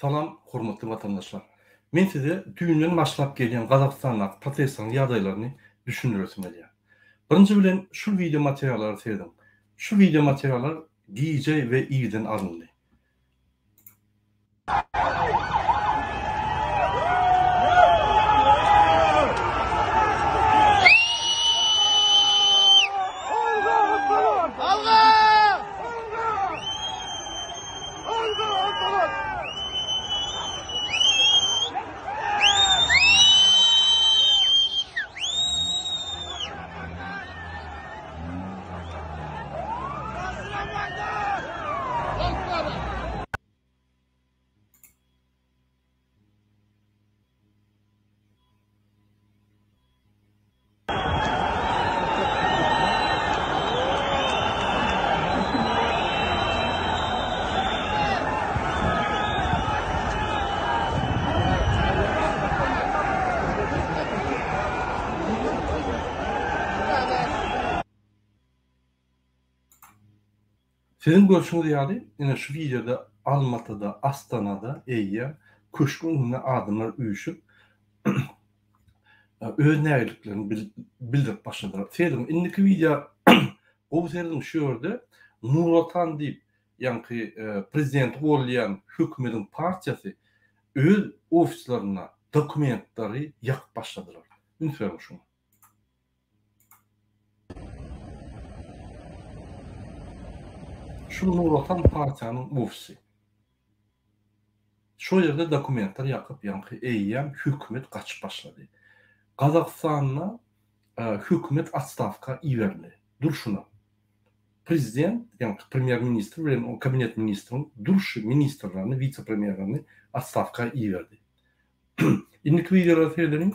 Salam hormatly watandaşlar. Men size düýnden başlap gelýän Gazagystandaky protestleriň ýagdaýlaryny düşündiresim gelýär. Birinji bilen şu wideo materiallara serediň. Şu wideo materiallar gije we irden alyndy. Siziň görşüňiz ýaly, ine şu wideoda Almatyda, Astanada eýýäm köşgüň öňünde adamlar üýşüp, öz nägiliklerini bildirip başladylar. Serediň, indiki wideo gowy serediň şu ýerde Nur Otan diýip, ýaňky prezidenti goldaýan hökümediň partiýasy öz ofislerinde dokumentleri ýakyp başladylar. Üns beriň şuňa. Şu Nur Otan partiýanyň ofisi. Şo ýerde dokumentler ýakyp ýaňky eýýäm hökümet gaçyp başlady. Gazagystanda hökümet otstawka iberildi. Durşuna. Prezident ýaňky premýer ministr bilen o kabinet ministriň durşy ministrlerini wise premýerlerini otstawka iberdi. Indiki wideolara seredeliň.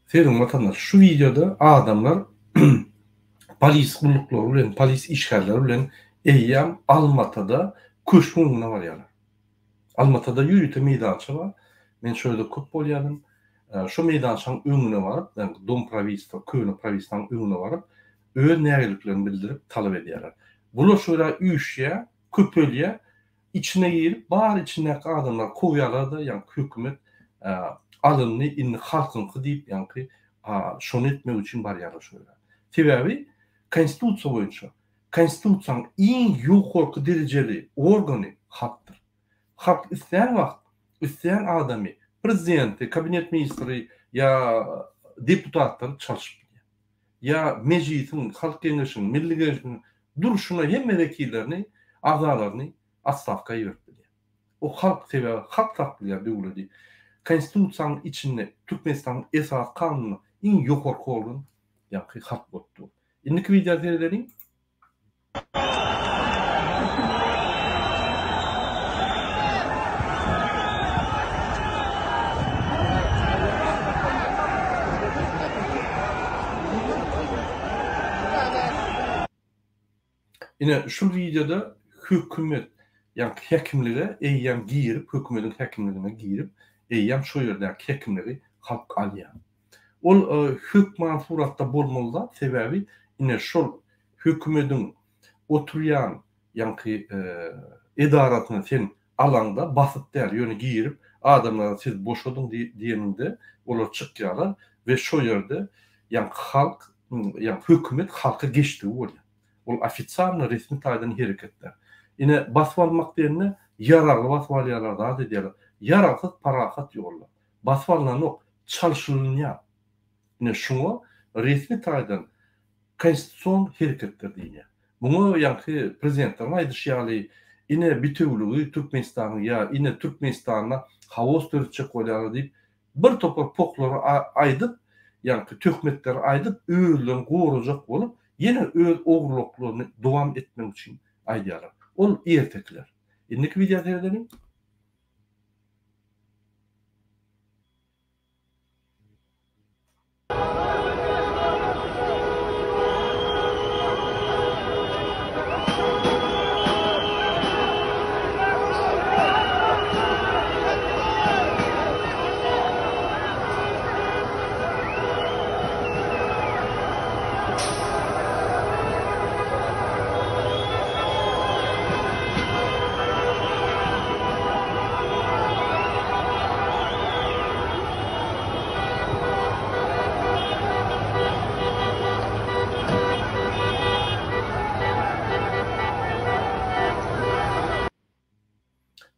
Serediň watandaş, şu wideoda adamlar polis gulluklary bilen, polis işgärleri bilen eýýäm Almatada köşgüň öňüne barýarlar. Almatada ýörite meýdança bar. Men şo ýerde köp bolýardym. Şo meýdançanyň öňüne baryp, ýagny Dom prawitelstwa, köne prawitelstwanyň öňüne baryp, öz nägiliklerini bildirip talap edýärler. Bular şo ýere üýşýär, köpelýär. Içine girip bar içindäki adamlary kowýalarda ýaňky hökümet alyndy indi halkyňky diýip ýaňky şony etmek üçin barýarlar şo ýere. Sebäbi konstitusiýa boýunça konstitusiýanyň iň ýokarky derejeli organy halkdyr. Halk islän wagt islän adamy prezidenti, kabinet ministri ýa deputatlary çalşyp bilýär. Ýa mejlisiň, halk geňeşiniň, milli geňeşiň durşuna hemme wekillerini, agzalaryny otstawka iberip bilýär. O halk sebäbi halk saklaýar döwledi. Konstitusiýanyň içinde Türkmenistanyň esasy kanunynda iň ýokarky organ ýaňky halk bolup dur. Indiki wideo seredeliň. Ine şul wideoda hökümet ýaňky häkimlige eýýäm girip hökümediň häkimligine girip eýýäm şo ýerdäki häkimligi halk alýar. Ol hökman suratda bolmaly zat sebäbi ine şol hökümediň oturýan ýaňky edarasyna sen alaňda basyp däl ýöne girip adamlara siz boşadyň diýeniňde olar çykýarlar we şo ýerde ýaňky halk ýaňky hökümet halka geçdigi bolýar. Ol ofitsialny resmi taýdan hereketde. Ine basyp almak diýende ýaragly basyp alýarlar zat edýärler. Ýaragsyz parahat ýolda. Basyp alnanok, çalşylynýar. Ine şuňa resmi taýdan konstitusion hereketler diýilýär. Muňa ýaňky prezidentleriň aýdyşy ýaly ine bitewüligi Türkmenistanyň ýa ine Türkmenistanda haos döretjek bolýarlar diýip bir topar poklary aýdyp, ýaňky töhmetleri aýdyp özlerini gorajak bolup ýene öz ogurlyklaryny dowam etmek üçin. aýdýarlar. Ol ertekiler. Indiki wideo seredeliň.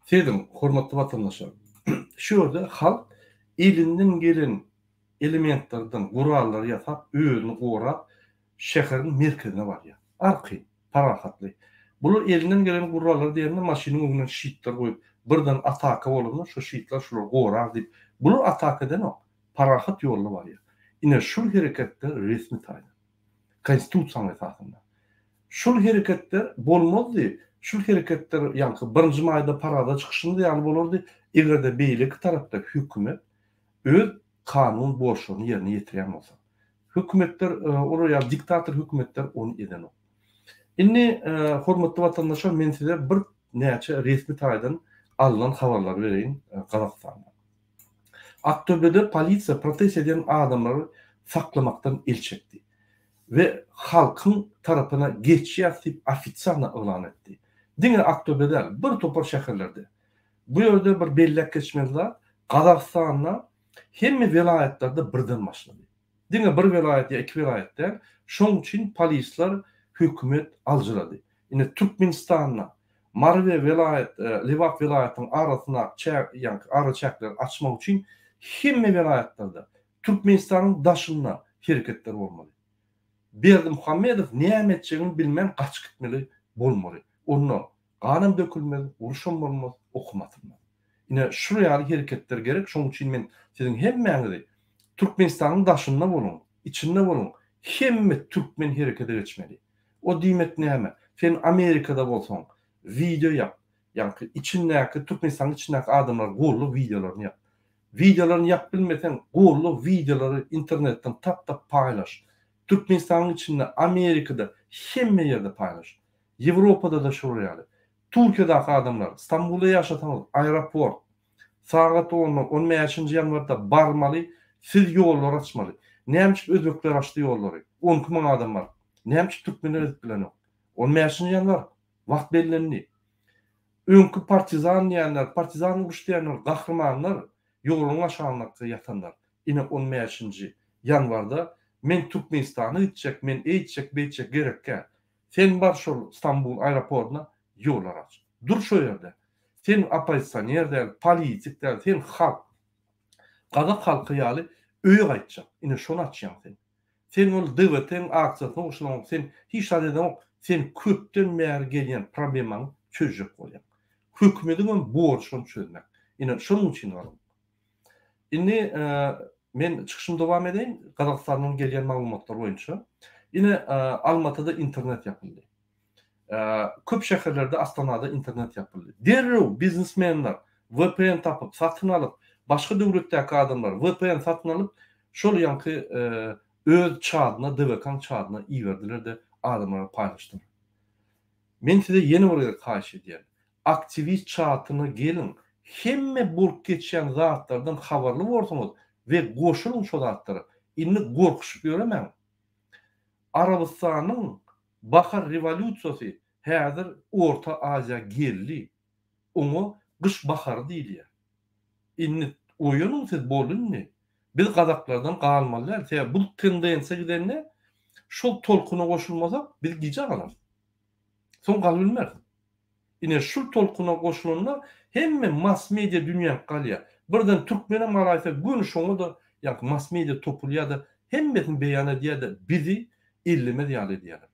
Serediň, hormatly watandaşlar. Şu ýerde halk elinden gelen elementlerden gurallary ýasap, özüni gorap, şäheriň merkezine barýar. Arkaýyn, parahatly. Bular elinden gelen gurallary diýende maşynyň öňünden şitler goýup, birden ataka bolanda şo şitler şulary gorar diýip, bular ataka edenok, parahat ýolda barýar. Ine şul hereketler resmi taýdan. Konstitusiýanyň esasynda. Şul hereketler bolmazdy, şul hereketler ýaňky birinji maýda parada çykyşymyz ýaly bolardy, eger-de beýleki tarapda hökümet öz kanun borçlaryny ýerine ýetirýän bolsa. Hökümetler, olar ýaly diktator hökümetler ony edenok. Indi, hormatly watandaşlar, men size bir näçe resmi taýdan alnan habarlary bereýin Gazagystandan. Aktöbede polisiýa protest edýän adamlary saklamakdan el çekdi we halkyň tarapyna geçýäs diýip ofisialno yglan etdi. Diňe Aktöbe däl, bir topar şäherlerde. Bu ýerde bir belläp geçmeli zat, Gazagystanda hemme welaýatlarda birden başlady. Diňe bir welaýat ýa iki welaýat däl, şoň üçin polisler, hökümet aljyrady. Ine Türkmenistanda Mary we welaýat, Lebap welaýatynyň arasyndaky çäk, ýaňky araçäkleri açmak üçin hemme welaýatlarda, Türkmenistanyň daşynda hereketler bolmaly. Berdimuhamedow näme etjegini bilmän gaçyp gitmeli bolmaly. Onda Ganam dökülmez, uruşam bolmaz, okum atylmaz. Ine, şul ýaly hereketler gerek, şonuň üçin men siziň hemmäňizi Türkmenistanyň daşynda boluň, içinde boluň, hemme türkmen herekete geçmeli. O diýmek näme? Sen Amerikada bolsaň, wideo ýap, ýaňky içindäki, Türkmenistanyň içindäki adamlar golda wideolaryny ýap. Wideolaryny ýap bilmeseň, golda wideolary internetden tap-da paýlaş. Türkmenistanyň içinde, Amerikada, hemme ýerde paýlaş. Ýewropada-da şolar ýaly. Türkiýedäki adamlar, Stambulda ýaşasaňyz, aeroport, sagat onda, on bäşinji ýanwarda barmaly, siz ýollary açmaly. Näme üçin özbekler açdy ýollary? 12 müň adam baryp. Näme üçin türkmenler edip bilenok? On bäşinji ýanwar, wagt bellendi. Öňki partizan diýenler, partizan uruş diýenler, gahrymanlar, ýoluň aşagynda ýatanlar. Ine on bäşinji ýanwarda men Türkmenistana gitjek, men eýtjek, beýtjek gerekkä. Sen bar şol Stambul aeroportyna ýollar aç. Dur şo ýerde. Sen oppozisioner däl, politik däl, sen halk. Gazak halky ýaly öýe gaýtjak. Ine şony açýaň sen. Sen ol DWT-iň aksiýasyna goşulaňok, sen hiç zat edeňok, sen köpden bäri gelýän problemany çözjek bolýaň. Hökümediňem borjy şony çözmek. Ine şonuň üçin galyň. Indi men çykyşymy dowam edeýin, Gazagystandan gelýän maglumatlar boýunça. Ine, Almatyda internet ýapyldy. Köp şäherlerde, Astanada internet ýapyldy. Derrew biznesmenler VPN tapyp, satyn alyp, başga döwletdäki adamlar VPN satyn alyp, şol ýaňky öz çadyna, DWK-nyň çadyna iberdiler-de, adamlara paýlaşdylar. Men size ýene bir gezek haýyş edýän, Aktiwist çatyna geliň, hemme bolup geçýän zatlardan habarly borsuňyz we goşulyň şo zatlara. Indi gorkuşyp ýöremäň. Arabystanyň bahar rewolýusiýasy häzir Orta Aziýa geldi. Oňa gyş bahary diýilýär. Indi oýanyň siz boldy indi. Biz gazaklardan galmaly däl. Sebäbi bu tendensiýa gidende şol tolkuna goşulmasak biz gijä galarys. Soň galybilmeris. Ine şul tolkuna goşulanda hemme mass media dünýäňk galýar. Birden türkmenem galaýsa göni şoňa-da ýaňky mass media topulýar-da hemmesini beýan edýär-de bizi ellemez ýaly edýärler.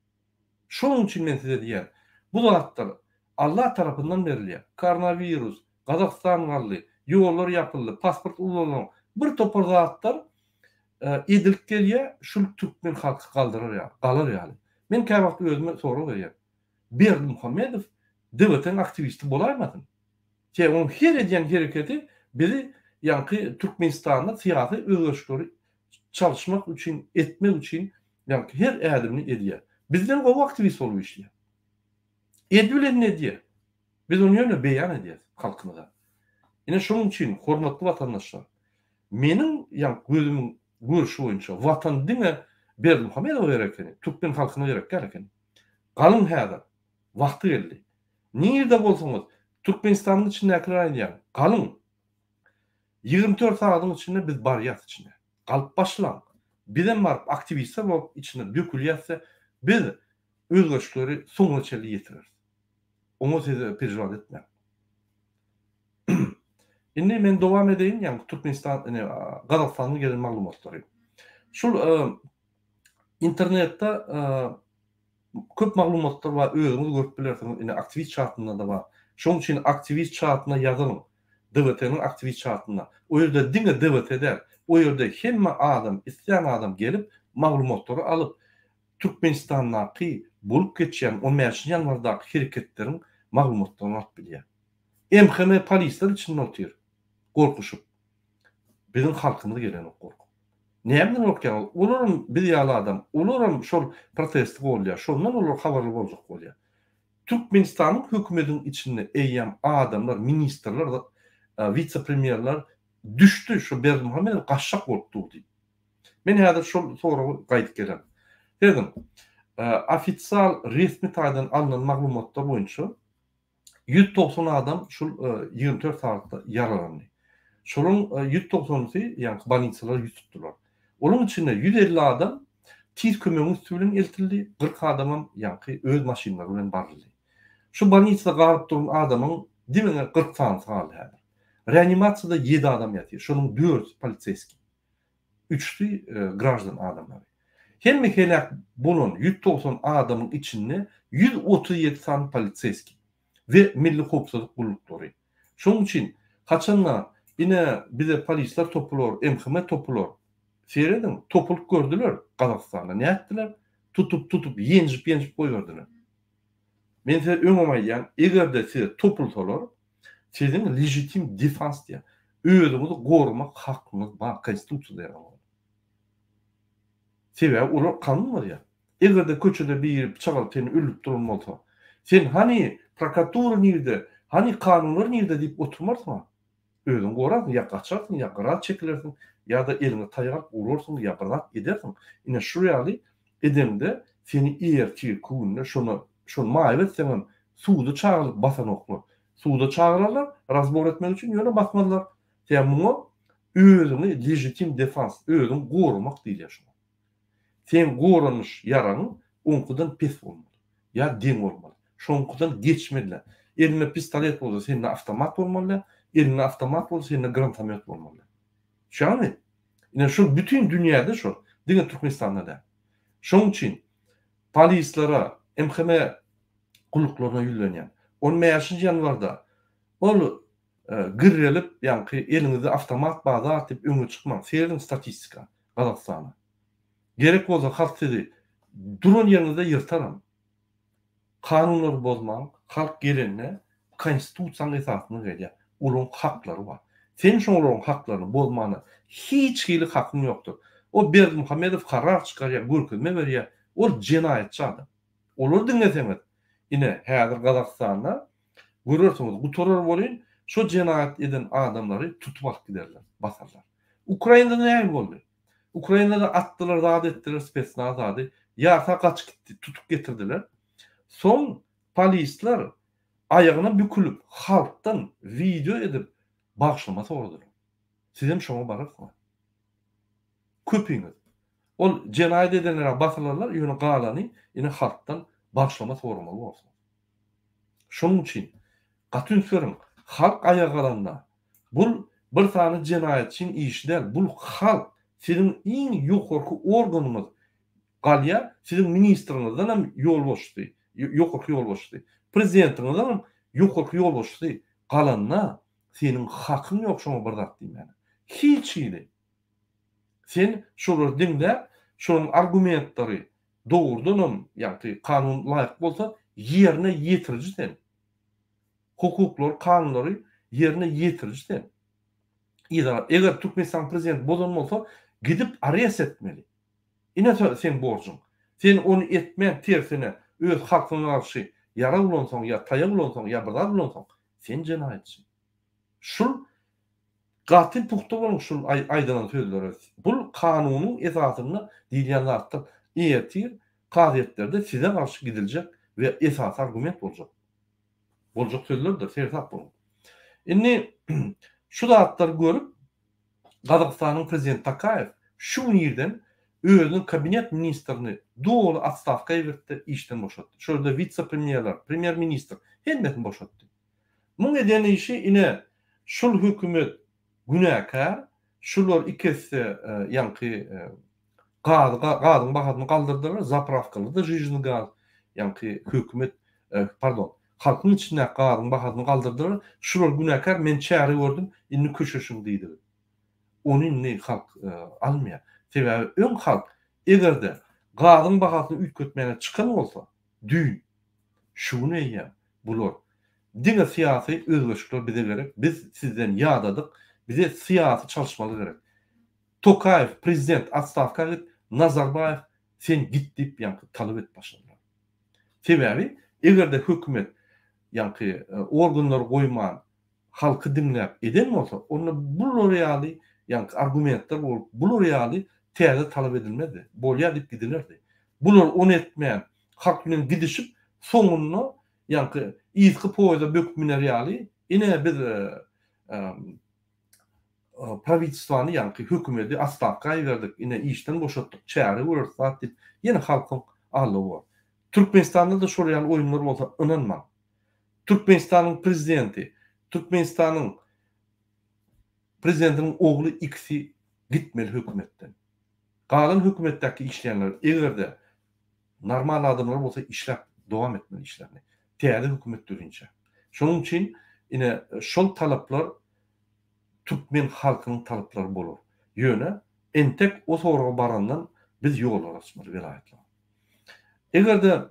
Şonuň üçin men size diýýän bu zatlar Allah tarapyndan berilýär. Koronawirus, Gazagystan galdy, ýollar ýapyldy, pasport ulanylan bir topar zatlar edilip gelýär şul türkmen halky galdyrar ýaly, galar ýaly. Men käwagt özüme sorag berýän. Berdimuhamedow DWT-niň aktiwisti bolaýmasyn? Sebäbi onuň her edýän hereketi bizi ýaňky Türkmenistanda syýasy özgerişleri çalyşmak üçin, etmek üçin ýaňky her ädimini edýär. Bizden gowy aktiwist bolup işleýär. Edibilenini edýär. Biz ony ýöne beýan edýäris halkymyza. Ine şonuň üçin hormatly watandaşlar, meniň ýaňky gözümiň görşi boýunça watan diňe Berdimuhamedowa gerek ekeni, türkmen halkyna gerek däl ekeni. Galyň häzir. Wagty geldi. Nirde bolsaňyz, Türkmenistanyň içindäkiler aýdýan, galyň. 24 sagadyň içinde biz barýas içine. Galyp başlaň. Bizem baryp aktiwistler bolup içine dökülýäs-de, biz özgerişleri soňuna çenli ýetireris. Oňa siz perejewat etmäň. Indi men dowam edeýin, ýagny Türkmenistan, ine, Gazagystandan gelen maglumatlary. Şul internetde Köp maglumatlar bar özüňiz görüp bilersiňiz ine aktiwist çatynda-da bar. Şoň üçin aktiwist çatyna ýazylyň. DWT-niň aktiwist çatyna. O ýerde diňe DWT däl, o ýerde hemme adam, islän adam gelip maglumatlary alyp Türkmenistandaky bolup geçýän on bäşinji ýanwardaky hereketleriň maglumatlaryny alyp bilýär. MHM polisler içinde otyr gorkuşyp. Biziň halkymyz gelenok gorkup. Nämeden gorkýaňyz? Olaram biz ýaly adam. Olaram şol protesti goldaýar. Şondan olar habarly boljak bolýar. Türkmenistanyň hökümediň içinde eýýäm adamlar, ministrler, wise-premýerler düşdi şu Berdimuhamedow gaçjak bolup dur diýip. Men häzir şol soraga gaýdyp gelerin. Serediň, ofisial resmi taýdan alnan maglumatlar boýunça 190 adam şul 24 sagatda ýaralandy. Şolaryň 190-sy ýaňky bolnisalara ýüz tutdular. Olaryň içinde 150 adam tiz kömegiň üsti bilen eltildi, 40 adamam ýaňky öz maşynlary bilen baryldy. Şu bolnisada galyp duran adamyň diňe 40 sanysy galdy häzir. Reanimasiýada 7 adam ýatyr, şonuň dördüsi poliseýskiý. Üçüsi graždan adamlary. Hemme heläk bolan 190 adamyň içinde 137 sany poliseýskiý we milli howpsuzlyk gulluklary. Şonuň üçin haçanda ine bize polisler topular, MHM topular. Serediň, topulyp gördüler Gazagystanda. Nätdiler? Tutup, tutup, ýenjip, ýenjip goýberdiler. Men size öňem aýdýan, eger-de size topulsalar, siziň ležitim defans diýýär. Özüňizi goramak hakyňyz bar, konstitusiýada ýazylgan. Sebäbi olar kanun bozýar. Eger-de köçede biri pyçak alyp seni öldürip duran bolsa, sen hany prokuratura nirde, hany kanunlar nirde diýip oturmarsyň-a. Özüňi gorarsyň, ýa gaçarsyň, ýa gyra çekilersiň, ýa-da eliňe taýak alyp urarsyň, ýa bir zat edersiň. Ine şu ýaly edeňde seni ertirki günde şony şony maýyp etseňem suda çagyrylyp basanoklar. Suda çagyrarlar razbor etmek üçin ýöne basmazlar. Sebäbi muňa özüňi ležitim defans, özüňi goramak diýilýär şuňa. Seň goranyş ýaragyň oňkudan pes bolmaly. Ýa deň bolmaly. Şoňkudan geçmeli. Elinde pistolet bolsa sende awtomat bolmaly, elinde awtomat bolsa sende grantomýot bolmaly. Düşýäňmi? Ine şol bütin dünýäde şol. Diňe Türkmenistanda däl. Şoň üçin polislere, MHM gulluklaryna ýüzlenýän. On bäşinji ýanwarda ol girrelip ýaňky eliňizde awtomat bar zat diýip öňe çykmaň. Serediň statistika Gazagystana. Gerek bolsa halk sizi duran ýeriňizde ýyrtaram. Kanunlary bozmaň, halk gelende konstitusiýanyň esasynda gelýär. Olaryň haklary bar. Sen şolaryň haklaryny bozmana hiç hili hakyň ýokdur. O Berdimuhamedow karar çykarýar, görkezme berýär. Ol jenaýatçy adam. Olary diňleseňiz, ine, häzir Gazagystanda görersiňiz, gutarar welin, şo jenaýat eden adamlary tutup alyp giderler, basarlar. Ukrainada nähili boldy? Ukrainada atdylar zat etdiler spesnaz zady. Ýarsa gaçyp gitdi, tutup getirdiler. Soň polisler aýagyna bükülip halkdan wideo edip bagyşlama soradylar. Sizem şoňa bararsyňyz. Köpiňiz. Ol jenaýat edenler basylarlar, ýöne galany ine halkdan bagyşlama soramaly bolarsyňyz. Şonuň üçin gaty üns beriň, halk aýaga galanda Bul bir sany jenaýatçyň işi däl, bul halk, siziň iň ýokarky organyňyz galýar, siziň ministriňizdenem ýolbaşçysy, ýokarky ýolbaşçysy, prezidentiňizdenem ýokarky ýolbaşçysy galanda seniň hakyň ýok şoňa bir zat diýmäne. Hiç hili. Sen şolary diňläp, şolaryň argumentleri dogrudanam ýagty kanun laýyk bolsa. Ýerine ýetiriji sen. Hukuklary, kanunlary ýerine ýetiriji sen. Yzarlap, eger Türkmenistanyň prezidenti bozan bolsa, gidip arest etmeli. Ine seň borjuň. Sen ony etmän tersine öz halkyňa garşy ýarag ulansaň ýa taýak ulansaň ýa bir zat ulansaň, sen jenaýatçy. Şul gaty pugta boluň şul aýdylan sözlere. Bul kanunyň esasynda diýilýän zatdyr. Ertir kazyýetlerde size garşy gidiljek we esasy argument boljak. Boljak sözlerdir, seresap boluň. Indi şu zatlary görüp Gazagystanyň prezidenti Tokaýew şu gün irden özüniň kabinet ministrini doly otstawka ibertdi, işden boşatdy. Şol ýerde wise-premýerler, premýer-ministr hemmesini boşatdy. Muň eden işi ine şul hökümet günäkär, şular iki esse ýaňky gazy gazyň bahasyny galdyrdylar, zaprawkalarda žижный gaz, ýaňky hökümet pardon, halkyň içindäki gazyň bahasyny galdyrdylar, şular günäkär, men çäre gördüm, indi köşeşiň diýdigi. Ony indi halk almaýar. Sebäbi öň halk eger-de gazyň bahasyny üýtgetmäge çykan bolsa, düýn, şu gün eýýäm bular diňe syýasy özgerişikler bize gerek, biz sizden ýadadyk, bize syýasy çalyşmaly gerek. Tokaýew prezident otstawka git, Nazarbaýew sen git diýip ýaňky talap edip başladylar. Sebäbi eger-de hökümet ýaňky organlary goýman halky diňläp eden bolsa, onda bular ýaly ýaňky argumentler bolup, bular ýaly täze talap edilmezdi. Bolýar diýip gidilerdi. Bular ony etmän, halk bilen gidişip, soňunda ýaňky yzky poýeza böküp miner ýaly, ine biz prawitelstwany ýaňky hökümedi otstawka iberdik, ine işden boşatdyk, çäre göreris zat diýip, ýene halkyň aldawy bar. Türkmenistanda-da şol ýaly oýunlar bolsa ynanmaň. Türkmenistanyň prezidenti, Türkmenistanyň prezidentiniň ogly ikisi gitmeli hökümetden. Galan hökümetdäki işleýänler eger-de normal adamlar bolsa işläp dowam etmeli işlerini. Täze hökümet düzünçä. Şonuň üçin ine şol talaplar türkmen halkynyň talaplary bolar. Ýöne entek o soraga barandan biz ýollar açmaly welaýatlara. Eger-de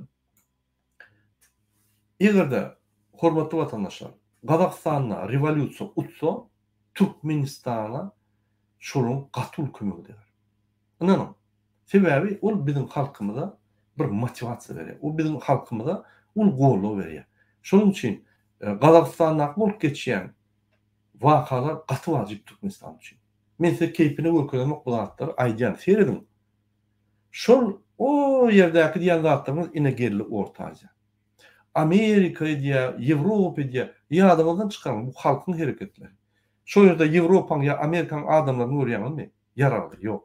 Eger-de, hormatly watandaşlar, Gazagystanda rewolýusiýa utsa, Türkmenistana şolaryň gaty uly kömegi deger. Ynanyň. Sebäbi ol biziň halkymyza bir motiwasiýa berýär. O biziň halkymyza uly goldaw berýär. Şonuň üçin Gazagystandaky bolup geçýän wakalar gaty wajyp Türkmenistan üçin. Men size keýpine görkezemok bu zatlary, aýdýan, serediň. Şol o ýerdäki diýen zatlaryňyz ine geldi Orta Aziýa. Amerika edýär, Ýewropa edýär. Ýadyňyzdan çykaryň bu halkyň hereketleri. Şol ýerde Ýewropaň ýa Amerikaň adamlaryny görýäňizmi? Ýaragly, ýok.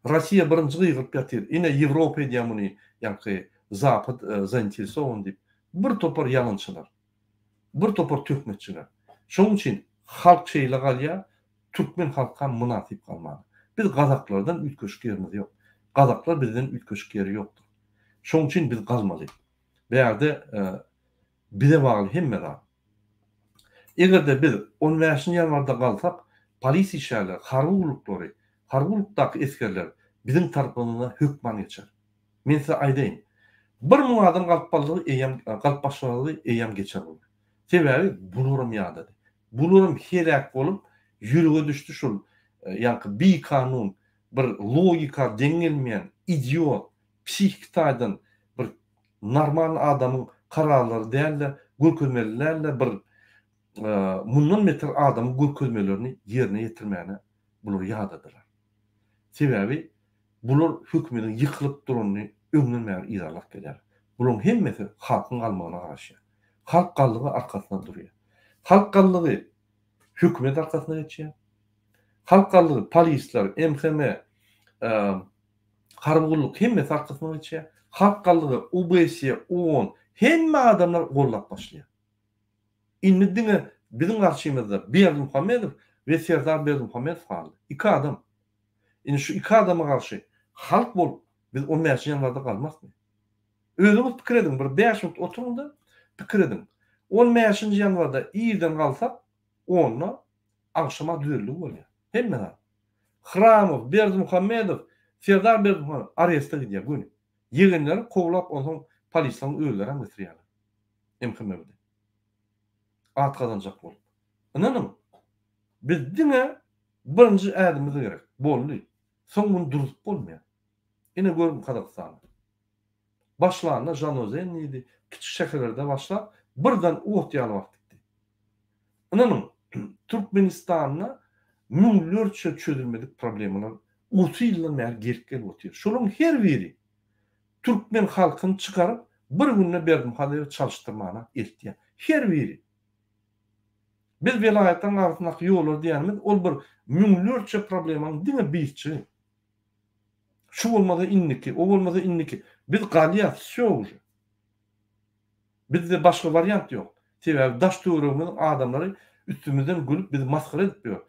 Rossiýa birinji gygyryp ýatyr. Ine Ýewropa edýär muny, ýaňky Zapad zainteresowan diýip. Bir topar ýalançylar. Bir topar töhmetçiler. Şonuň üçin halk şeýle galýar, Türkmen halkam mynasyp galmana. Biz gazaklardan üýtgeşik ýerimiz ýok. Gazaklar bizden üýtgeşik ýeri ýokdur. Şoň üçin biz galmaly. Bärde bize bagly hemme zat. Egerde biz on bäşinji ýanwarda galsak, polis işgärleri, harby gulluklary, harby gullukdaky esgerler biziň tarapymyza hökman geçer. Men size aýdaýyn. 1000 adam galyp barlygy eýýäm galyp başladygy eýýäm geçer bular. Sebäbi bularam ýadady. Bularam heläk bolup ýürege düşdi şul ýaňky bikanun bir logika deň gelmeýän idiot psihiki taýdan bir normal adamyň kararlary dälde görkezmeli dälde bir mundan beter adamyň görkezmelerini ýerine ýetirmäne bular ýadadylar. Sebäbi bular hökümediň ýykylyp duranyny öňden bäri yzarlap gelýär. Bularyň hemmesi halkyň galmagyna garaşýar. Halk galdygy arkasynda durýar. Halk galdygy hökümet arkasyna geçýär. Halk galdygy polisler, MHM, harby gulluk hemmesi arkasyna geçýär. Halk galdygy UBSE, OON hemme adamlar goldap başlaýar. Indi diňe biziň garşymyzda Berdimuhamedow we Serdar Berdimuhamedow galdy. Iki adam. Indi şu iki adama garşy halk bolup biz on bäşinji ýanwarda galmasmy? Özüňiz pikir ediň, bir bäş minut oturyň-da, pikir ediň. On bäşinji ýanwarda irden galsak, onda agşama düzeldigi bolýar. Hemme zat. Hramow, Berdimuhamedow, Serdar Berdimuhamedow areste gidýär göni. Ýegenleri kowlap onsoň. Polislaryň özlerem getirýärler. MHM-de. At gazanjak bolup. Ynanyň, biz diňe birinji ädimimiz gerek. Boldy. Soň muny durzup bolmaýar. Ine görüň Gazagystany. Başlanda Žanozen diýdi, kiçi şäherlerde başlap, birden ot ýaly baryp gitdi. Ynanyň, Türkmenistanda müňlerçe çözülmedik problemalar 30 ýyldan bäri gelip gelip otyr. Şolaryň her biri türkmen halkyny çykaryp, bir günde Berdimuhamedowy çalyşdyrmana eltýär. Her biri. Biz welaýatlaryň arasyndaky ýollar diýýänimiz ol bir müňlerçe problemanyň diňe birçigi. Şu bolmasa indiki, o bolmasa indiki. Biz galýas, wsýo uje. Bizde başga wariant ýok. Sebäbi daş-töweregimiziň adamlary üstümizden gülüp bizi masgara edip ýör.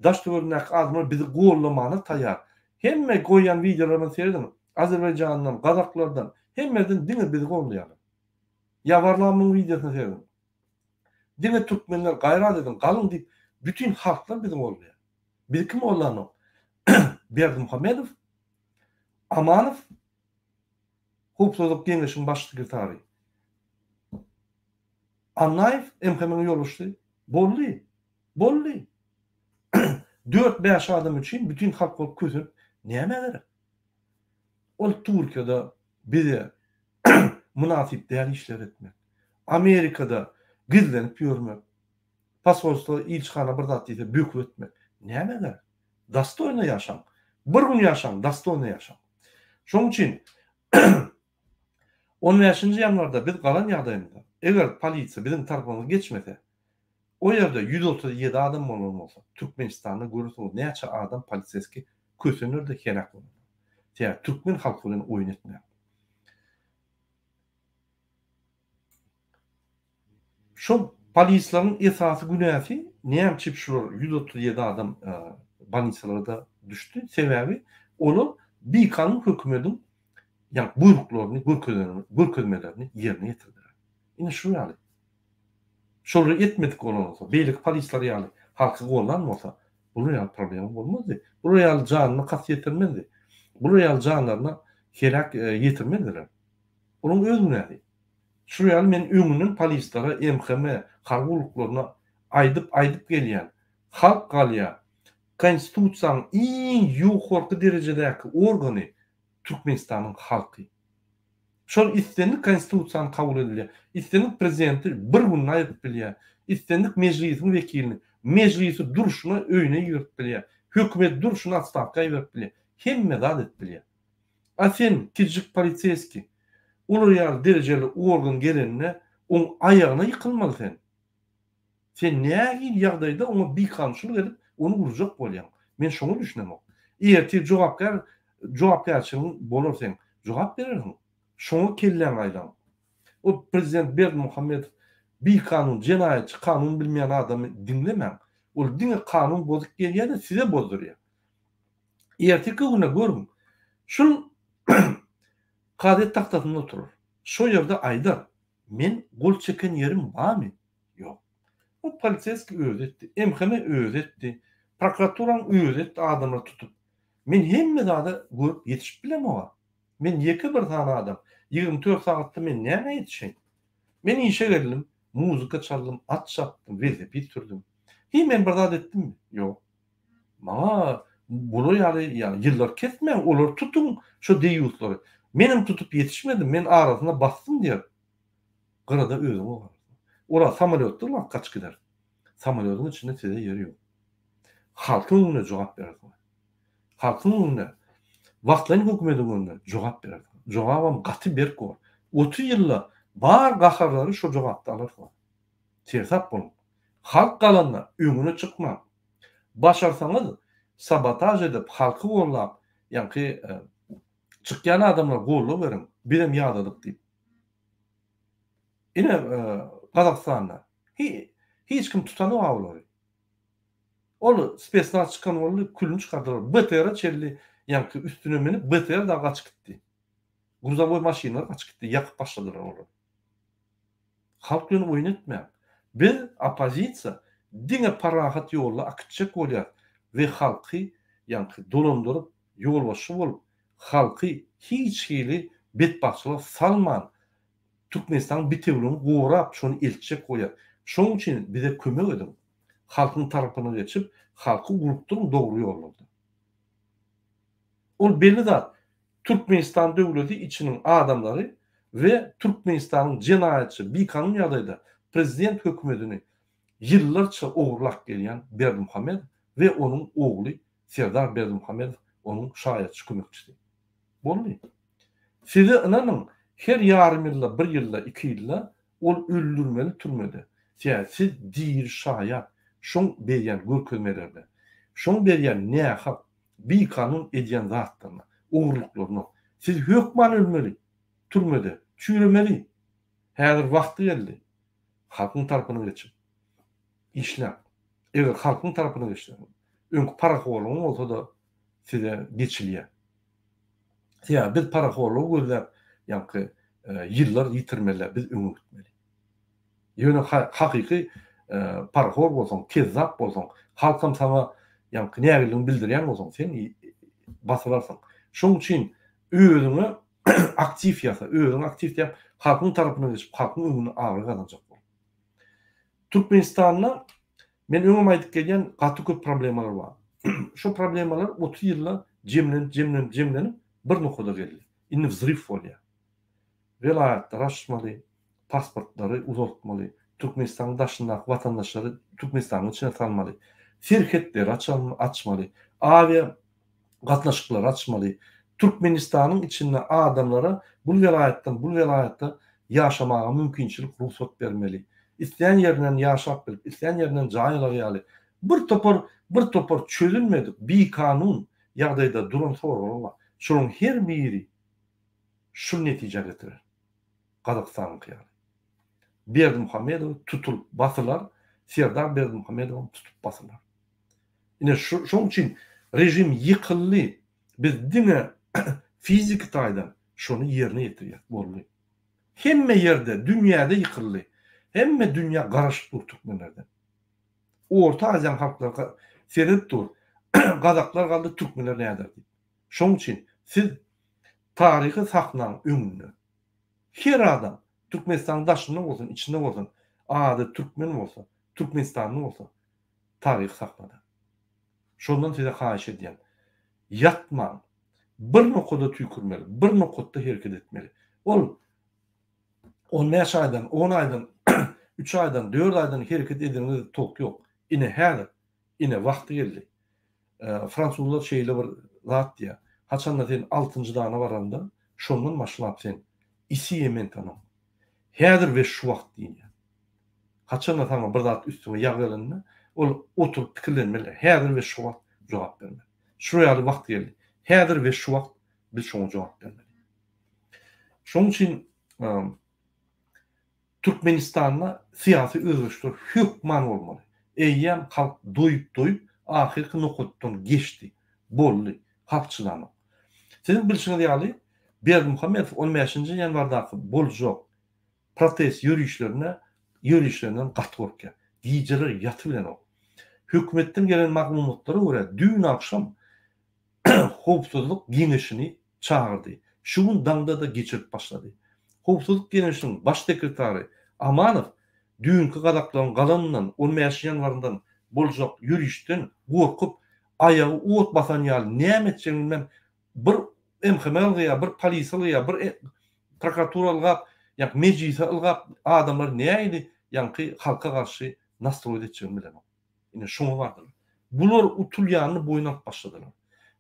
Daş-töweregindäki adamlar bizi gollamana taýýar. Hemme goýýan wideolaryma serediň, Azerbaýjandan, gazaklardan, hemmeden diňe bizi gollaýarlar. Ýa Warlamyň wideosyna serediň. Diňe türkmenler gaýrat ediň, galyň diýip bütin halklar bizi gollaýar. Bizi kim gollanok? Berdimuhamedow, Amanow, Howpsuzlyk geňeşiň baş sekretary Annaýew, MHM-niň ýolbaşçysy. Boldy. Boldy. Dört-bäş adam üçin bütin halk bolup kösenip nämä gerek? Ol Türkiýede bize mynasyp däl işler etmek. Amerikada gizlenip ýörmek. Posolstwo, ilçihana bir zat diýse böküp etmek. Nämä gerek? Dostoýno ýaşaň. Bir gün ýaşaň, dostoýno ýaşaň. Şonuň üçin on bäşinji ýanwarda biz galan ýagdaýymyzda, eger polisiýa biziň tarapymyza geçmese, o ýerde 137 adam bolan bolsa, Türkmenistanda görersiňiz näçe adam poliseskiý kösener-de heläk bolar. Sebäbi türkmen halky bilen oýun etmäň. Şol polisleriň esasy günäsi näme üçin şular 137 adam bolnisalarda düşdi? Sebäbi olar bikanun hökümediň ýa buýruklaryny görkezen görkezmelerini ýerine ýetirdiler. Ine şu ýaly. Şolary etmedik bolan bolsa, beýleki polisler ýaly halky gollan bolsa, bular ýaly problema bolmazdy. Bular ýaly janyna kast ýetirmezdi. Bular ýaly janlaryna heläk ýetirmezdiler. Olaryň öz günäsi. Şul ýaly men öňünden polislere, MHM, harby gulluklaryna aýdyp aýdyp gelýän. Halk galýar. Konstitusiýanyň iň ýokarky derejedäki organy Türkmenistanyň halky. Şol islendik konstitusiýany kabul edilýär. Islendik prezidenti bir günde aýryp bilýär. Islendik mejlisiň wekilini mejlisi durşuna öýüne iberip bilýär. Hökümeti durşuna otstawka iberip bilýär. Hemme zat edip bilýär. A sen, kiçijik poliseýskiý, olar ýaly derejeli organ gelende, oň aýagyna ýykylmaly sen. Sen nähili ýagdaýda oňa bikanunçylyk edip, ony urjak bolýaň? Men şoňa düşünemok. Ertir jogapkär, jogapkärçiligiň bolar seň. Jogap berersiň. Şoňa kelläňi aýlan. O prezident Berdimuhamedow bikanun, jenaýatçy, kanun bilmeýän adamy diňlemäň. Ol diňe kanun bozup gelýär-de size bozdurýar. Erteki güne görüň, şul kazyýet tagtasynda oturar. Şo ýerde aýdar, Men gol çeken ýerim barmy? Ýok. O poliseýskiý özi etdi, MHM özi etdi, prokuraturaň özi etdi adamlary tutup. Men hemme zada görüp ýetişip bilemog-a. Men ýeke bir sany adam. 24 sagatda men nämä ýetişeýin? Men işe geldim, muzyka çaldym, at çapdym, welosiped sürdüm. Hiý men bir zat etdimmi? Ýok. Maňa bular ýaly ýa ýyllar kesmäň, olary tutuň şo deýýuslary. Menem tutup ýetişmedim, men arasyna basdym diýer. Gyrada özüň galarsyň. Olar samolýotda wagt gaçyp gider. Samolýodyň içinde size ýer ýok. Halkyň öňünde jogap berersiňiz. Halkyň öňünde, wagtlaýyn hökümediň öňünde jogap berersiňiz. Jogabam gaty berk bolar. 30 ýylda bar gaharlary şo jogapda alarsyňyz. Seresap boluň. Halk galanda öňüne çykmaň. Başarsaňyz sabotaž edip halky gollap ýaňky çykýan adamlara goldaw beriň bizem ýadadyk diýip. Ine Gazagystanda hiç kim tutanok a olary. Ol spesnaz çykan boldy külüni çykardylar BTR-a çenli ýaňky üstüne münüp BTR dagy gaçyp gitdi. Gruzowoý maşynlar gaçyp gitdi ýakyp başladylar olary. Halk bilen oýun etmäň. Biz, oppozisiýa, diňe parahat ýolda akitjek bolýas we halky ýaňky dolandyryp, ýolbaşçy bolup, halky hiç hili betbagtçylyga salman, Türkmenistanyň bitewiligini gorap şony eltjek bolýas. Şonuň üçin bize kömek ediň. Halkyň tarapyna geçip, halky ugrukdyryň dogry ýollarda. Ol belli zat. Türkmenistan döwleti içiniň adamlary we Türkmenistanyň jenaýatçy, bikanun ýagdaýda prezident hökümetini ýyllarça ogurlap gelýän Berdimuhamedow we onuň ogly Serdar Berdimuhamedow onuň şaýatçy kömekçisi. Boldy. Size ynanyň, her ýarym ýylda, bir ýylda, iki ýylda ol öldürmeli türmede. Sebäbi siz diri şaýat şoň berýän görkezmelerine, şoň berýän nähak, bikanun edýän zatlaryna, ogurlyklaryna. Siz hökman ölmeli türmede, çüýremeli. Häzir wagty geldi. Halkyň tarapyna geçip işläň. Eger halkyň tarapyna geçseňiz, öňki parahorlugyň bolsa-da size geçilýär. Sebäbi biz parahorlugy gözläp, ýaňky ýyllar ýitirmeli, biz öňe gitmeli. Ýöne hakyky parahor bolsaň, kezzap bolsaň, halkam saňa ýaňky nägiligini bildirýän bolsaň, sen basylarsyň. Şonuň üçin özüňe aktiw ýasa, özüňi aktiw diýip, halkyň tarapyna geçip, halkyň öňünde abraý gazanjak bol. Türkmenistanda men öňem aýdyp gelýän gaty köp problemalar bar. Şo problemalar 30 ýylda jemlenip, jemlenip, jemlenip bir nokada geldi. Indi wzryw bolýar. Welaýatlary açmaly, pasportlary uzaltmaly, Türkmenistanyň daşyndaky watandaşlary Türkmenistanyň içine salmaly, serhetleri açmaly, awia gatnaşyklary açmaly, Türkmenistanyň içinde adamlara bul welaýatdan bul welaýata ýaşamaga mümkinçilik rugsat bermeli. Islän ýerinden ýaşap bilip, islän ýerinden jaý alar ýaly bir topar bir topar çözülmedik bikanun ýagdaýda duran soraglar bar. Şolaryň her biri şul netijä getirer. Gazagystanyňky ýaly. Berdimuhamedow tutulyp basylar, Serdar Berdimuhamedowam tutup basylar. Ine şu şoň üçin režim ýykyldy. Biz diňe fiziki taýdan şony ýerine ýetirýäs, boldy. Hemme ýerde, dünýäde ýykyldy. Hemme dünýä garaşyp dur türkmenlerden. Orta Aziýanyň halklary seredip dur. Gazaklar galdy, türkmenler näder diýip. Şoň üçin siz taryhy sahnaň öňünde her adam Türkmenistanyň daşynda bolsun, içinde bolsun, ady türkmen bolsa, türkmenistanly bolsa taryhy sahnada. Şondan size haýyş edýän. Ýatmaň. Bir nokada tüýkürmeli, bir nokatda hereket etmeli. Ol 15 aýdan, 10 aýdan, 3 aýdan, 4 aýdan hereket edeniňizde tok ýok. Ine häzir, ine wagty geldi. Fransuzlar şeýle bir zat diýýär. Haçanda sen altynjy dana baranda, şondan başlap sen Isi mentano. Häzir we şu wagt diýilýär. Haçanda saňa bir zat üstüňe ýag gelende, ol oturyp pikirlenmeli. Häzir we şu wagt jogap bermeli. Şular ýaly wagt geldi. Häzir we şu wagt biz şoňa jogap bermeli. Şonuň üçin Türkmenistanda syýasy özgerişler hökman bolmaly. Eýýäm halk doýup-doýup ahyrky nokatdan geçdi. Boldy. Halk çydanok. Siziň bilşiňiz ýaly, Berdimuhamedow on bäşinji ýanwardaky boljak protest ýörişlerine ýörişlerinden gaty gorkýar. Gijeler ýatybilenok. Hökümetden gelen maglumatlara görä, düýn agşam Howpsuzlyk geňeşini çagyrdy. Şu gün daňda-da geçirip başlady. Howpsuzlyk geňeşiniň baş sekretary Amanow düýnki gazaklaryň galanyndan, on bäşinji ýanwaryndan boljak ýörişden gorkup, aýagy ot basan ýaly näme etjegini bilmän, bir MHM ylgaýar, bir polisiýa ylgaýar, bir prokuratura ylgap, ýa mejlise ylgap, adamlary nähili ýaňky halka garşy nastroýt etjegini bilenok. Ine şoňa bardylar. Bular utulýanyny boýun alyp başladylar.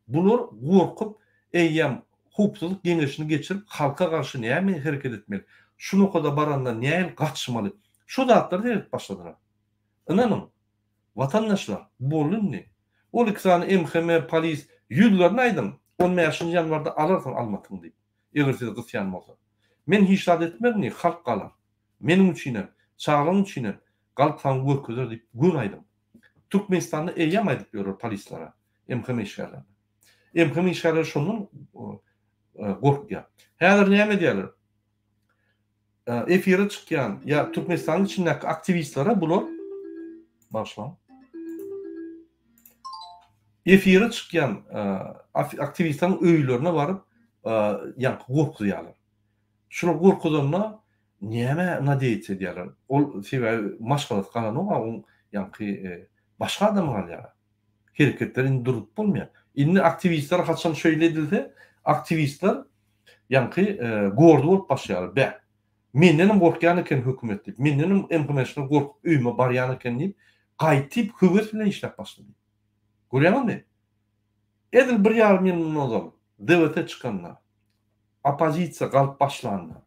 Bular gorkup, eýýäm howpsuzlyk geňeşini geçirip, halka garşy näme hereket etmeli, şu nokada baranda nähili gaçmaly, şu zatlary seredip başladylar. Ynanyň, watandaşlar, boldy indi. Ol iki sany MHM, polis, ýüzlerine aýdyň, on bäşinji ýanwarda alarsyň almatyňy diýip, eger sizi gysýan bolsa. Men hiç zat etmerin diý, halk galar. Meniň üçinem, çagalaň üçinem galyp saňa görkezer diýip göni aýdyň. Türkmenistanda eýýäm aýdyp ýörler polislere, MHM işgärlerine. MHM işgärleri şondan gorkýar. Häzir näme edýärler? Efire çykýan ýa Türkmenistanyň içindäki aktiwistlere bular bagyşlaň. Efire çykýan aktiwistleriň öýlerine baryp ýaňky gorkuzýarlar. Şular gorkuzanda. Nämä nadeýats edýärler? Ol sebäbi maşgalasy galanok-a oň ýaňky başga adam galýar. Hereketleri indi durzup bolmaýar. Indi aktiwistler haçan şeýle edilse, aktiwistler ýaňky gordy bolup başlaýarlar. Bäh, mendenem gorkýan eken hökümet diýip, mendenem MHM-çiler gorkup öýüme barýan eken diýip, gaýtyp höwes bilen işläp başlady. Görýäňizmi? Edil bir ýarym ýyl mundan ozal DWT çykanda, oppozisiýa galyp başlanda,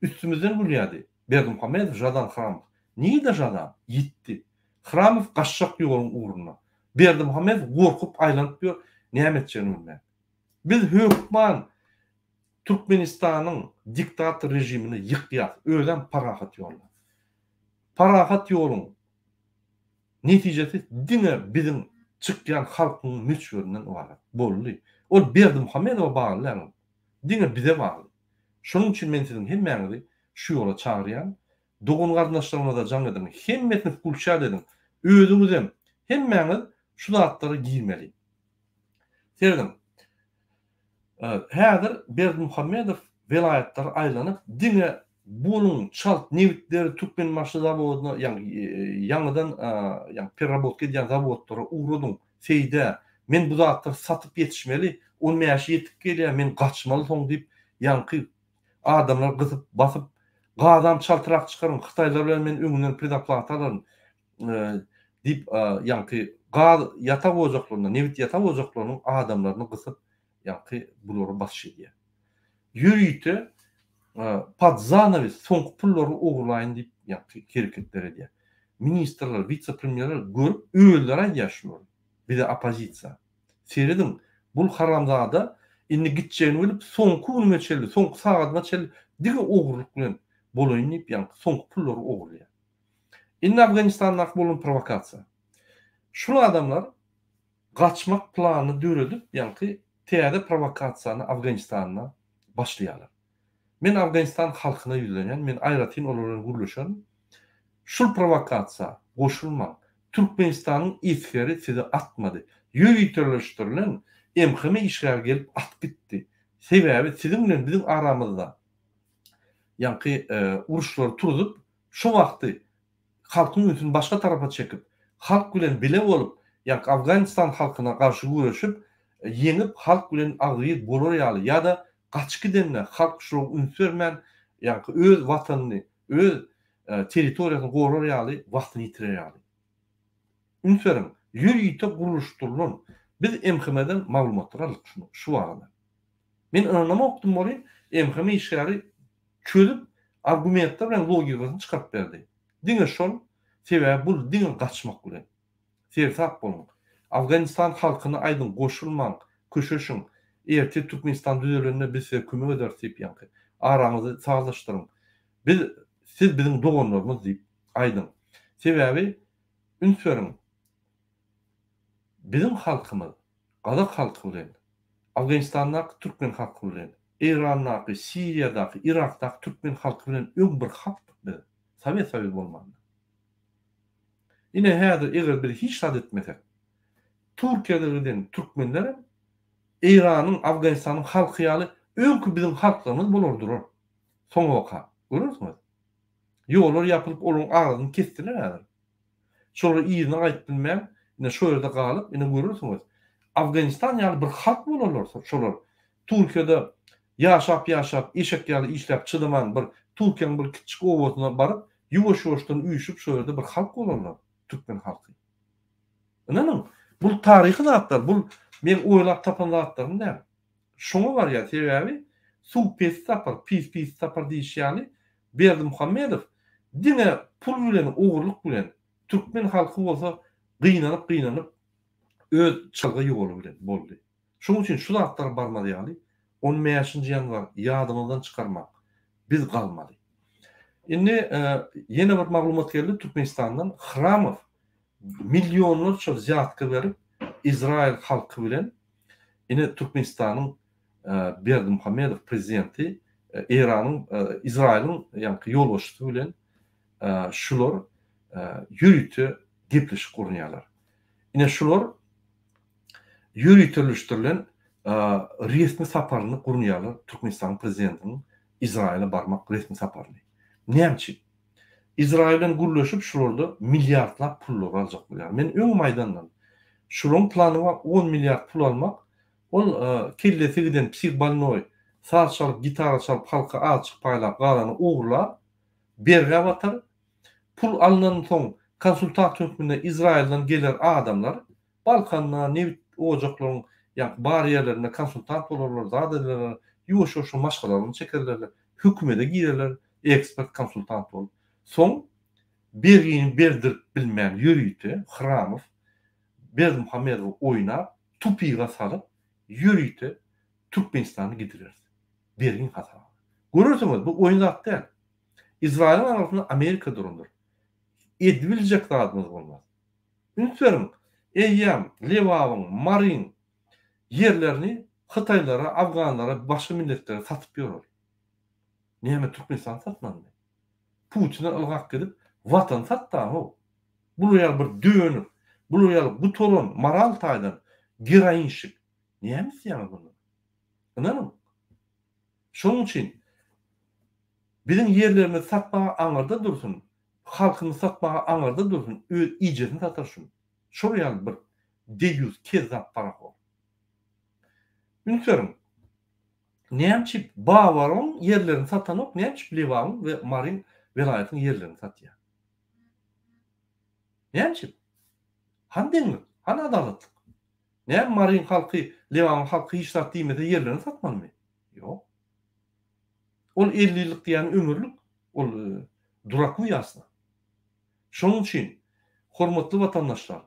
üstümizden gülýärdi Berdimuhamedow, Žadan Hramow. Nirde Žadan? Ýitdi. Hramow gaçjak ýoluň ugrunda. Berdimuhamedow gorkup aýlanyp ýör, näme etjegini bilmän. Biz hökman Türkmenistanyň diktator režimini ýykýas, özem parahat ýolda. Parahat ýoluň netijesi diňe biziň çykýan halkyň möçberinden ybarat. Boldy. Ol Berdimuhamedowa bagly däl ol. Diňe bize bagly. Şonuň üçin men siziň hemmäňizi şu ýola çagyrýan. Dogan-garyndaşlaryňyza jaň ediň. Hemmesini wkulçat ediň. Özüňizem hemmäňiz şu zatlara girmeli. Serediň. Häzir Berdimuhamedow welaýatlara aýlanyp, diňe boluň, çalt nebitleri Türkmenbaşy zawodyna, ýagny ýaňydan ýagny pererabotka edýän zawodlara ugradyň, Seýdä, men bu zatlary satyp ýetişmeli, on bäşi ýetip gelýär, men gaçmaly soň diýip, ýaňky adamlary gysyp, basyp, gazam çaltrak çykaryň, hytaýlar bilen men öňünden predoplata alaryn diýip, ýaňky gaz ýatak ojaklarynda, nebit ýatak ojaklarynyň adamlaryny gysyp, ýaňky bulary basyş edýär. Ýörite pod zanawes soňky pullaryny ogurlaýyn diýip, ýaňky hereketler edýär. Ministrler, wise-premýerler görüp, özleri aýdýar şulary bize oppozisiýa. Serediň, bul haramzada indi gitjegini bilip, soňky günüme çenli, soňky sagadyma çenli diňe ogurlyk bilen bolaýyn diýip, ýaňky soňky pullary ogurlaýar. Indi Afganistandaky bolan prowokasiýa. Şul adamlar gaçmak planyny döredip, ýaňky täze prowokasiýany Afganistanda başlaýarlar. Men Afganistan halkyna ýüzlenýän, men aýratyn olar bilen gürleşerin. Şul prowokasiýa goşulmaň. Türkmenistanyň esgeri sizi atmady. Ýöriteleşdirilen MHM işgäri gelip atyp gitdi. Sebäbi siziň bilen biziň aramyzda ýaňky uruşlary turzup, şo wagty halkyň ünsüni başga tarapa çekip, halk bilen bile bolup, ýaňky Afganistan halkyna garşy göreşip, ýeňip halk bilen agzybir bolar ýaly ýa-da gaçyp gidende halk şulara üns bermän, ýaňky öz watanyny, öz territoriýasyny gorar ýaly wagtyny ýitirer ýaly. Üns beriň, ýörite gurluşdyrylan, biz MHM-den maglumatlar aldyk şuny, şu barada. Men ynanamokdym welin, MHM işgäri çözüp, argumentler bilen logikasyny çykaryp berdi. Diňe şol, sebäbi bul diňe gaçmak bilen. Seresap boluň. Afganistan halkyna aýdyň goşulmaň, köşeşiň. Ertir Türkmenistan düzelende biz size kömek ederis diýip ýaňky. Araňyzy sazlaşdyryň. Biz, siz biziň doganlarymyz diýip aýdyň. Sebäbi üns beriň, biziň halkymyz gazak halky bilen, Afganistandaky türkmen halky bilen, Eýrandaky, Siriýadaky, Yrakdaky türkmen halky bilen öň bir halkdyk biz, Sowet Soýuzy bolmanda. Ine häzir eger biz hiç zat etmesek, Türkiýede giden türkmenlerem Eýranyň, Afganistanyň halky ýaly öňki biziň halklarymyz bolar durar. Soňabaka görersiňiz. Ýollar ýapylyp olaryň arasyny kesdiler häzir. Şolar yzyna gaýdyp bilmän, ine şo ýerde galyp, ine görersiňiz. Afganistan ýaly bir halk bolarlar şolar. Türkiýede ýaşap-ýaşap, eşek ýaly işläp çydaman bir Türkiýäniň bir kiçjik obasyna baryp, ýuwaş-ýuwaşdan üýşüp şo ýerde bir halk bolarlar, türkmen halky. Ynanyň, bul taryhy zatlar, bul meň oýlap tapan zatlarym däl. Şoňa barýar, sebäbi suw pesi tapar, pis pisi tapar diýişi ýaly, Berdimuhamedow diňe pul bilen, ogurlyk bilen, türkmen halky bolsa gynanyp-gynanyp öz çyzgy ýoly bilen boldy. Şonuň üçin şu zatlar barmaz ýaly, on bäşinji ýanwar ýadyňyzdan çykarmaň, biz galmaly. Indi ýene bir maglumat geldi Türkmenistandan, Hramow millionlarça wzýatka berip, Izraýyl halky bilen ine Türkmenistanyň Berdimuhamedow prezidenti Eýranyň Izraýylyň ýaňky ýolbaşçysy bilen şular ýörite gepleşik gurnaýarlar. Ine şular ýöriteleşdirilen resmi saparyny gurnaýarlar Türkmenistanyň prezidentiniň Izraýyla barmak resmi saparyny. Näme üçin? Izraýyl bilen gürleşip şularda milliardlap pullary aljak bolýar. Men öňem aýdandym. Şularyň plany bar on milliard pul almak. Ol kellesi giden psihbolnoý saz çalyp gitara çalyp halka azjyk paýlap galany ogurlap bergä batar. Pul alnansoň soň konsultant hökmünde Izraýyldan geler adamlar Balkanda nebit ojaklaryň ýaňky bar ýerlerinde konsultant bolarlar, zat ederler, ýuwaş-ýuwaşdan maşgalalaryny çekerlerler, hökümede girerler, ekspert, konsultant bolup. Soň bergini berdirip bilmän ýörite Hramow Berdimuhamedowy oýnap, tupiga salyp, ýörite Türkmenistany gidireris. Bergiň hasabyna. Görersiňiz, bu oýun zat däl. Izraýylyň aňyrsynda Amerika durandyr. Edibiljek zadymyz bolmaz. Üns beriň, eýýäm Lebabyň, Maryň ýerlerini hytaýlara, afganlara, başga milletlere satyp ýörler. Näme Türkmenistany satmalymy? Putine ylgap gidip watany satda-how. Bular ýaly bir dönük, bular ýaly gutaran moral taýdan geroinşik. Näme isleýäňiz bundan? Ynanyň. Şonuň üçin biziň ýerlerimizi satmaga aňyrda dursun, Halkyny satmaga aňyrda dursun öz ijesini satar şul. Şol ýaly bir deýýus kezzap parahor. Üns beriň. Näme üçin Babaryň ýerlerini satanok näme üçin Lebabyň we Maryň welaýatyň ýerlerini satýar. Näme üçin? Hany deňlik? Hany adalatlyk? Näme Maryň halky Lebabyň halky hiç zat diýmese ýerlerini satmalymy? Ýok. Ol 50 ýyllyk diýýän ömürlik, ol duraku ýasna. Şonuň üçin, hormatly watandaşlar,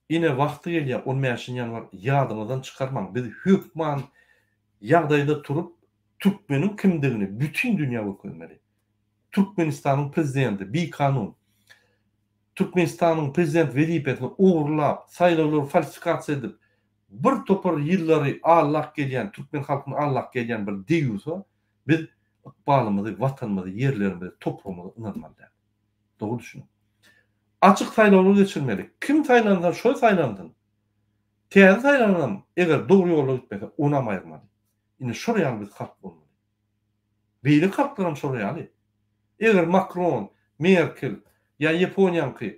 ine wagty gelýär, on bäşinji ýanwar ýadyňyzdan çykarmaň, biz hökman ýagdaýda turup, türkmeniň kimdigini bütin dünýä görkezmeli. Türkmenistanyň prezidenti bikanun Türkmenistanyň prezident wezipesini ogurlap, saýlawlary falsifikasiýa edip, bir topar ýyllary aldap gelýän, türkmen halkyny aldap gelýän bir deýýusa biz ykbalymyzy, watanymyzy, ýerlerimizi, topragymyzy ynanmaly däl. Dogry düşüniň. Açyk saýlawlar geçirmeli. Kim saýlansa şol saýlansyn. Täze saýlananam eger dogry ýolda gitmese onam aýyrmaly. Ine şol ýaly biz halk bolmaly. Beýleki halklaram şol ýaly. Eger Makron, Merkel ýa Ýaponiýaňky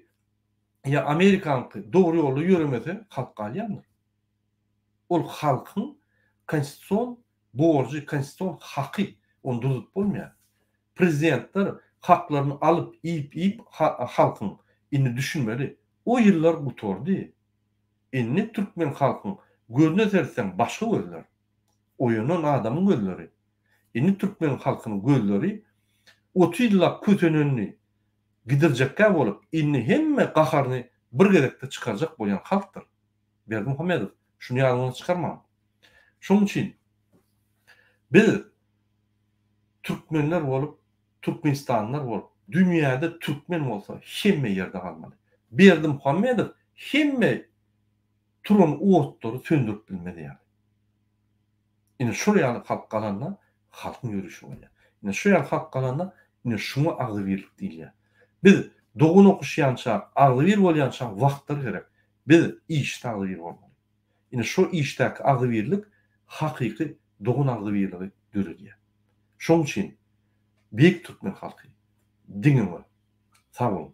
ýa Amerikaňky dogry ýolda ýöremese halk galýandyr. Ol halkyň konstitusion borjy, konstitusion haky, ony durzup bolmaýar. Prezidentler haklaryny alyp iýip-iýip halkyň indi düşünmeli. O ýyllar gutardy. Indi türkmen halkyň gözüne seretseň başga gözler. Oýanan adamyň gözleri. Indi türkmen halkynyň gözleri 30 ýyllap kösenenini gidirjekkä bolup, indi hemme gaharyny bir gezekde çykarjak bolýan halkdyr. Berdimuhamedow, şuny ýadyňyzdan çykarmaň. Şonuň üçin biz türkmenler bolup, türkmenistanlylar bolup, dünýäde türkmen bolsa hemme ýerde galmaly. Berdimuhamedow hemme turan otlary söndürip bilmez ýaly. Ine şol ýaly halk galanda halkyň ýörişi bolýar. Ine şu ýaly halk galanda ine şuňa agzybirlik diýilýär. Biz dogan okuşýançak, agzybir bolýançak wagtlar gerek. Biz işde agzybir bolmaly. Ine şo işdäki agzybirlik hakyky dogan agzybirligi döredýär. Şoň üçin beýik türkmen halky diňe we sag boluň.